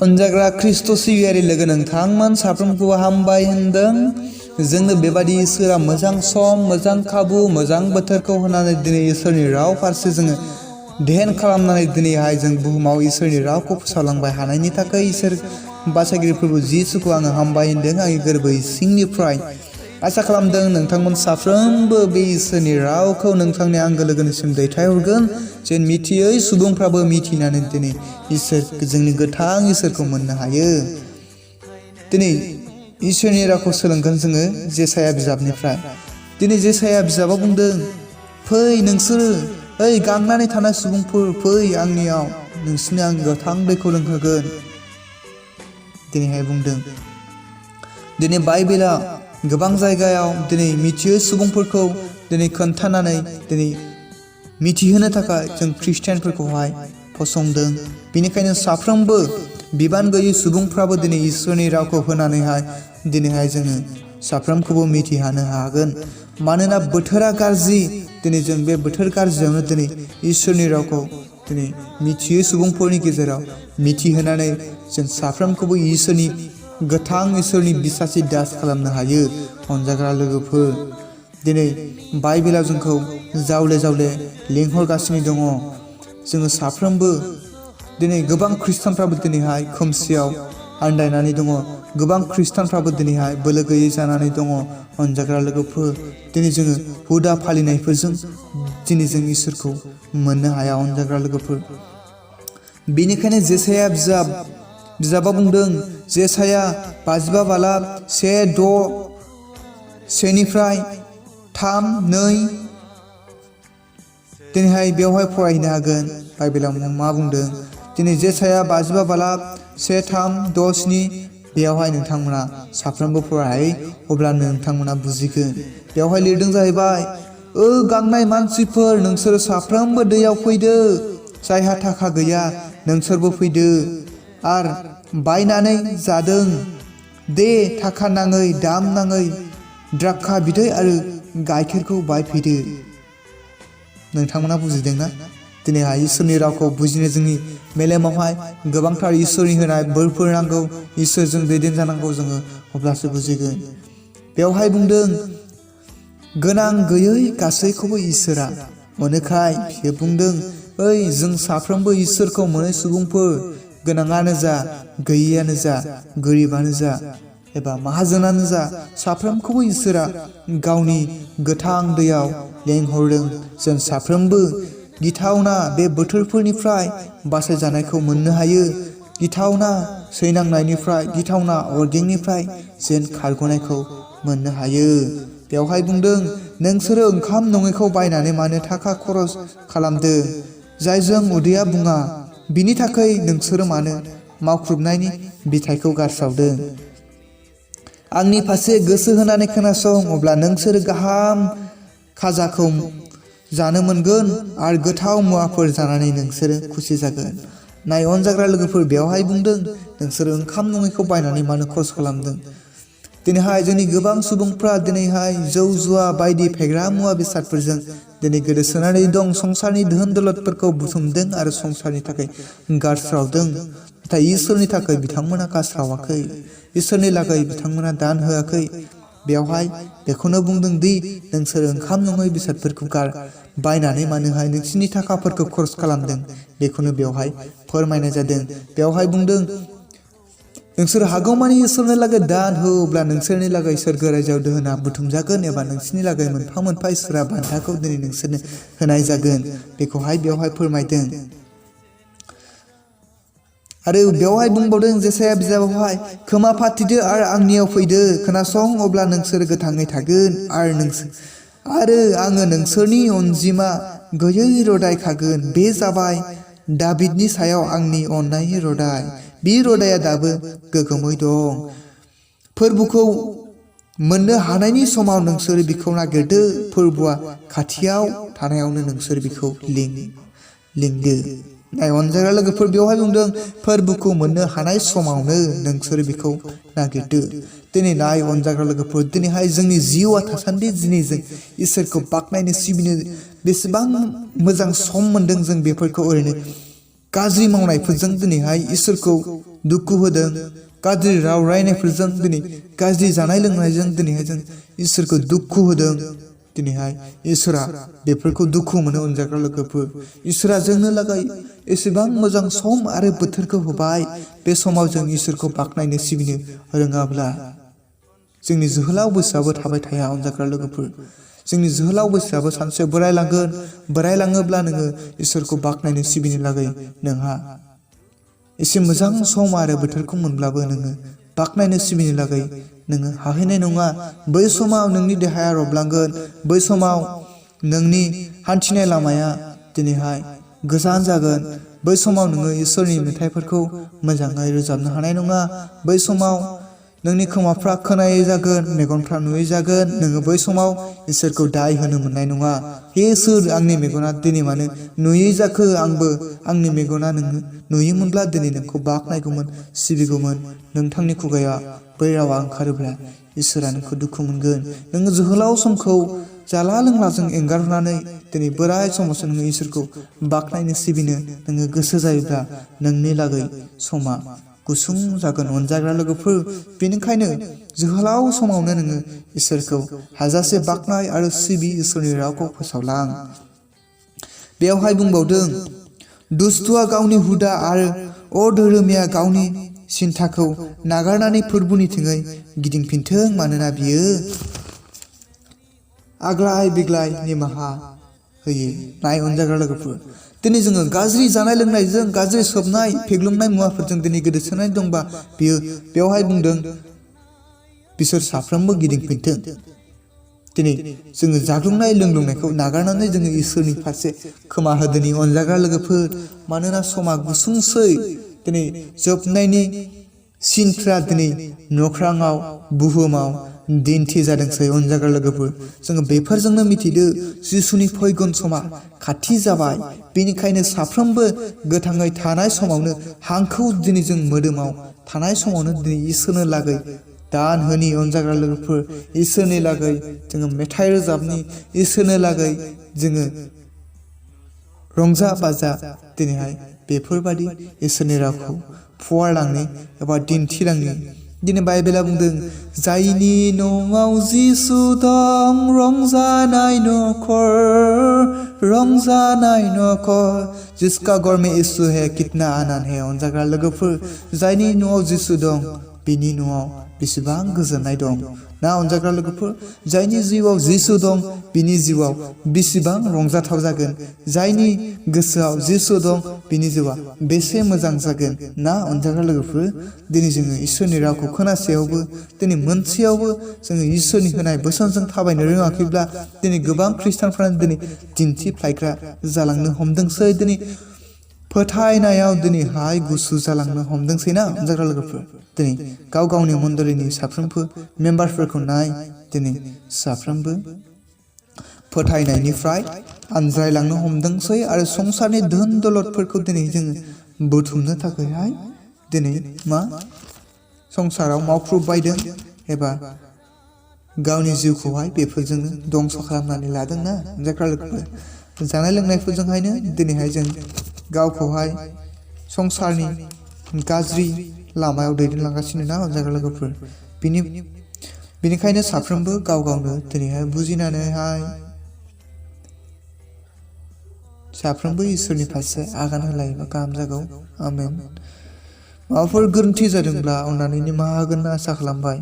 अनजाग्रा Christ' सिबियारि लोगो नोंथांमोन साफ्रोमखौबो हामबाय होनदों। जोंनो बेबादि इसोरा मोजां सम, मोजां खाबु, मोजां बोथोरखौ होनानै दिनै इसोरनि राव फारसे जोङो ध्यान खालामनानै दिनैहाय जों बुहुमाव इसोरनि रावखौ फोसावलांबाय हानायनि थाखाय इसोर बासायगिरि प्रभु जिसुखौ आङो हामबाय होनदों आंनि गोरबो सिंनिफ्राय। आसा खालामदों नोंथांमोन साफ्रोमबो बे इसोरनि रावखौ नोंथांनि आंगो लोगोनिसिम दैथायहरगोन, जेन मिथियै सुबुंफ्राबो मिथिनानै दिनै इसोर जोंनि गोथां इसोरखौ मोननो हायो। दिनै इसोरनि रावखौ सोलोंगोन जोङो जेसाया बिजाबनिफ्राय। दिनै जेसाया बिजाबा बुंदों, फै नोंसोरो ओइ गांनानै थानाय सुबुंफोर फै आंनियाव, नोंसोरनो आं गोथां दैखौ लोंहोगोन। दिनैहाय बुंदों। दिनै बाइबेला गोबां जायगायाव दिनै मिथियै सुबुंफोरखौ दिनै खोन्थानानै दिनै मिथिहोनो थाखाय जों खृष्टियानफोरखौहाय फसंदों। बेनिखायनो साफ्रोमबो बिबान गैयै सुबुंफ्राबो दिनै इसोरनि रावखौ होनानैहाय दिनैहाय जोङो साफ्रोमखौबो मिथिहोनो हागोन। मानोना बोथोरा गाज्रि, दिनै जों बे बोथोर गाज्रियावनो दिनै इसोरनि रावखौ दिनै मिथियै सुबुंफोरनि गेजेराव मिथिहोनानै जों साफ्रोमखौबो इसोरनि गोथां इसोरनि बिसासि दास खालामनो हायो। अनजाग्रा लोगोफोर, दिनै बाइबेलाव जोंखौ जावले जावले लिंहरगासिनो दङ। जोङो साफ्रोमबो दिनै गोबां खृष्टानफ्राबो दिनैहाय खोमसियाव आन्दायनानै दङ। गोबां खृष्टानफ्राबो दिनैहाय बोलो गैयै जानानै दङ। अनजाग्रा लोगोफोर, दिनै जोङो हुदा फालिनायफोरजों दिनै जों इसोरखौ मोननो हाया। अनजाग्रा लोगोफोर, बेनिखायनो जेसाया बिजाबा बुंदों, जेसाया 55 बालाब 1:6-1-3-2 दिनैहाय बेवहाय फरायहैनो हागोन। बाइबेलाव मा बुंदों? दिनै जेसाया 55 बालाब 1-3-6-7 बेयावहाय नोंथांमोना साफ्रोमबो फराय, अब्लानो नोंथांमोना बुजिगोन। बेवहाय लिरदों जाहैबाय, गांनाय मानसिफोर नोंसोरो साफ्रोमबो दैयाव फैदो, जायहा थाखा गैया नोंसोरबो फैदो आरो बायनानै जादों। दे थाखा नाङै दाम नाङै द्राक्षा बिदै आरो गाइखेरखौ बायफैदो। नोंथांमोना बुजिदोंना? दिनैहाय इसोरनि रावखौ बुजिनो जोंनि मेलेमावहाय गोबांथार इसोरनि होनाय बोरफोर नांगौ। इसोरजों दैदेन जानांगौ जोङो, अब्लासो बुजिगोन। बेवहाय बुंदों, गोनां गैयै गासैखौबो इसोरा मोनोखाय बियो बुंदों, जों साफ्रोमबो इसोरखौ मोनै सुबुंफोर, गोनाङानो जा, गैयैयानो जा, गोरिबानो जा एबा माहाजोनानो जा, साफ्रोमखौबो इसोरा गावनि गोथां दैयाव लेंहरदों। जों साफ्रोमबो गिथावना बे बोथोरफोरनिफ्राय बासायजानायखौ मोननो हायो। गिथावना सैनांनायनिफ्राय, गिथावना अरगेंनिफ्राय जेन खारग'नायखौ मोननो हायो। बेवहाय बुंदों, नोंसोरो ओंखाम नङैखौ बायनानै मानो थाखा खरस खालामदों, जायजों उदैया बुङा? बिनि थाखाय नोंसोरो मानो मावख्रुबनायनि बिथाइखौ गारस्रावदों? आंनि फारसे गोसो होनानै खोनासं, अब्ला नोंसोरो गाहाम खाजाखौ जानो मोनगोन आरो गोथाव मुवाफोर जानानै नोंसोरो खुसि जागोन। नाय अनजाग्रा लोगोफोर, बेवहाय बुंदों, नोंसोरो ओंखाम नङैखौ बायनानै मानो खरस खालामदों? दिनैहाय जोंनि गोबां सुबुंफ्रा दिनैहाय जौ जुवा बायदि फेग्रा मुवा बेसादफोरजों दिनै गोदोसोनानै दं। संसारनि धोन दौलतफोरखौ बुथुमदों आरो संसारनि थाखाय गारस्रावदों। नाथाय इसोरनि थाखाय बिथांमोना गारस्रावाखै, इसोरनि लागै बिथांमोना दान होआखै। बेवहाय बेखौनो बुंदों दि नोंसोर ओंखाम नङै बेसादफोरखौ बायनानै मानोहाय नोंसिनि थाखाफोरखौ खरस खालामदों, बेखौनो बेवहाय फोरमायनाय जादों। बेवहाय बुंदों, नोंसोर हागौमानि इसोरनि लागै दान हो, अब्ला नोंसोरनि लागै सोरगो रायजोआव दोहोना बुथुमजागोन एबा नोंसिनि लागै मोनफा मोनफा इसोरा बान्थाखौ दिनै नोंसोरनो होनाय जागोन। बेखौहाय बेवहाय फोरमायदों। आरो बेवहाय बुंबावदों जेसाया बिजाबावहाय, खोमा फाथिदो आरो आंनियाव फैदो, खोनासं अब्ला नोंसोर गोथाङै थागोन आरो आङो नोंसोरनि अनजिमा गैयै रदाय खागोन। बे जाबाय दाबिदनि सायाव आंनि अननायनि रदाय। बे रदाया दाबो गोगोमै दं। फोरबोखौ मोननो हानायनि समाव नोंसोर बिखौ नागिरदो, फोरबोआ खाथियाव थानायावनो नोंसोर बिखौ लिंदो। नाय अनजाग्रा लोगोफोर बेवहाय बुंदों फोरबोखौ मोननो हानाय समावनो नोंसोर बेखौ नागिरदो। दिनै नाय अनजाग्रा लोगोफोर दिनैहाय जोंनि जिउआ थासान्दि दिनै जों इसोरखौ बाख्नायनो सिबिनो बेसेबां मोजां सम मोन्दों जों बेफोरखौ ओरैनो गाज्रि मावनायफोरजों दिनैहाय इसोरखौ दुखु होदों। गाज्रि राव रायनायफोरजों दिनै गाज्रि जानाय लोंनायजों दिनैहाय जों इसोरखौ दुखु होदों। दिनैहाय इसोरा बेफोरखौ दुखु मोनो अनजाग्रा लोगोफोर। इसोरा जोंनो लागै एसेबां मोजां सम आरो बोथोरखौ होबाय। बे समाव जों इसोरखौ बाख्नायनो सिबिनो रोङाब्ला जोंनि जोहोलाव बैसोआबो थाबाय थाया अनजाग्रा लोगोफोर। जोंनि जोहोलाव बैसोआबो सानसे बोरायलांगोन। बोरायलाङोब्ला नोङो इसोरखौ बाख्नायनो सिबिनो लागै नोंहा एसे मोजां सम आरो बोथोरखौ मोनब्लाबो नोङो बाख्नायनो सिबिनो लागै नोङो हाहैनाय नङा। बै समाव नोंनि देहाया रबलांगोन। बै समाव नोंनि हान्थिनाय लामाया दिनैहाय गोजान जागोन। बै समाव नोङो इसोरनि मेथाइफोरखौ मोजाङै रोजाबनो हानाय नङा। बै समाव नोंनि खोमाफ्रा खोनायै जागोन, मेगनफ्रा नुयै जागोन। नोङो बै समाव इसोरखौ दाय होनो मोननाय नङा। हे इसोर आंनि मेगना दिनै मानो नुयै जाखो? आंनि मेगना नोङो नुयोमोनब्ला दिनै नोंखौ बाख्नायगौमोन, सिबिगौमोन। नोंथांनि खुगाया बै रावा ओंखारोब्ला इसोरा नोंखौ दुखु मोनगोन। नोङो जोहोलाव समखौ जाला लोंलाजों एंगारनानै दिनै बोराय समावसो नोङो इसोरखौ बाख्नायनो सिबिनो नोङो गोसो जायोब्ला नोंनि लागै समा गुसुं जागोन अनजाग्रा लोगोफोर। बेनिखायनो जोहोलाव समावनो नोङो इसोरखौ हाजासे बाख्नाय आरो सिबि इसोरनि रावखौ फोसावलां। बेवहाय बुंबावदों दुष्टआ गावनि हुदा आरो अधोरोमिया गावनि सिन्थाखौ नागारनानै फोरबोनि थिङै गिदिंफिनथों। मानोना बियो आग्लाय बिग्लाय निमाहा होयो। नाय अनजाग्रा लोगोफोर दिनै जोङो गाज्रि जानाय लोंनायजों, गाज्रि सोबनाय फेग्लुंनाय मुवाफोरजों दिनै गोदोसोनानै दंबा बियो बेवहाय बुंदों बिसोर साफ्रोमबो गिदिंफिनथों। दिनै जोङो जाग्लुंनाय लोंग्लुंनायखौ नागारनानै जोङो इसोरनि फारसे खोमा होदोनि अनजाग्रा लोगोफोर। मानोना समा गुसुंसै। दिनै जोबनायनि सिनफ्रा दिनै नख्राङाव बुहुमाव दिन्थि जादोंसै अनजाग्रा लोगोफोर। जोङो बेफोरजोंनो मिथिदो जिसुनि फैगोन समा खाथि जाबाय। बेनिखायनो साफ्रोमबो गोथाङै थानाय समावनो हांखौ दिनै जों मोदोमाव थानाय समावनो दिनै इसोरनो लागै दान होनि अनजाग्रा लोगोफोर। इसोरनि लागै जोङो मेथाइ रोजाबनि, इसोरनो लागै जोङो रंजा बाजा दिनैहाय बेफोरबादि इसोरनि रावखौ फुवारलांनि एबा दिन्थिलांनि। दिनै बाइबेला बुंदों जायनि न'आव जिसु दं रंजानाय न'खर जिसका घर में यीशु है कितना आनंद है अनजाग्रा लोगोफोर। जायनि न'आव जिसु दं बिनि न'आव बेसेबां गोजोननाय दं ना अनजाग्रा लोगोफोर। जायनि जिउआव जिसु दं बिनि जिउआव बेसेबां रंजाथाव जागोन। जायनि गोसोआव जिसु दं बिनि जिउआ बेसे मोजां जागोन ना अनजाग्रा लोगोफोर। दिनै जोङो इसोरनि रावखौ खोनासेयावबो, दिनै मोनसेयावबो जोङो इसोरनि होनाय बोसोनजों थाबायनो रोङाखैब्ला दिनै गोबां खृष्टानफ्रानो दिनै दिन्थिफ्लायग्रा जालांनो हमदोंसै। दिनै फोथायनायाव दिनैहाय गुसु जालांनो हमदोंसै ना अनजाग्रा लोगोफोर। दिनै गाव गावनि मण्डलीनि साफ्रोमबो मेम्बारफोरखौ नाय। दिनै साफ्रोमबो फोथायनायनिफ्राय आनज्रायलांनो हमदोंसै आरो संसारनि धोन दौलतफोरखौ दिनै जोङो बुथुमनो थाखायहाय दिनै संसाराव मावख्रुबबायदों एबा गावनि जिउखौहाय बेफोरजोंनो दंस' खालामनानै लादोंना अनजाग्रा लोगोफोर। जानाय लोंनायफोरजोंहायनो दिनैहाय जों गावखौहाय संसारनि गाज्रि लामायाव दैदेनलांगासिनो ना अनजाग्रा लोगोफोर। बेनिखायनो साफ्रोमबो गाव गावनो दिनैहाय बुजिनानैहाय साफ्रोमबो इसोरनि फारसे आगान होलायोबा गाहाम जागौ। आमेन। माबाफोर गोरोन्थि जादोंब्ला अननानै निमाहा होगोन होनना आसा खालामबाय।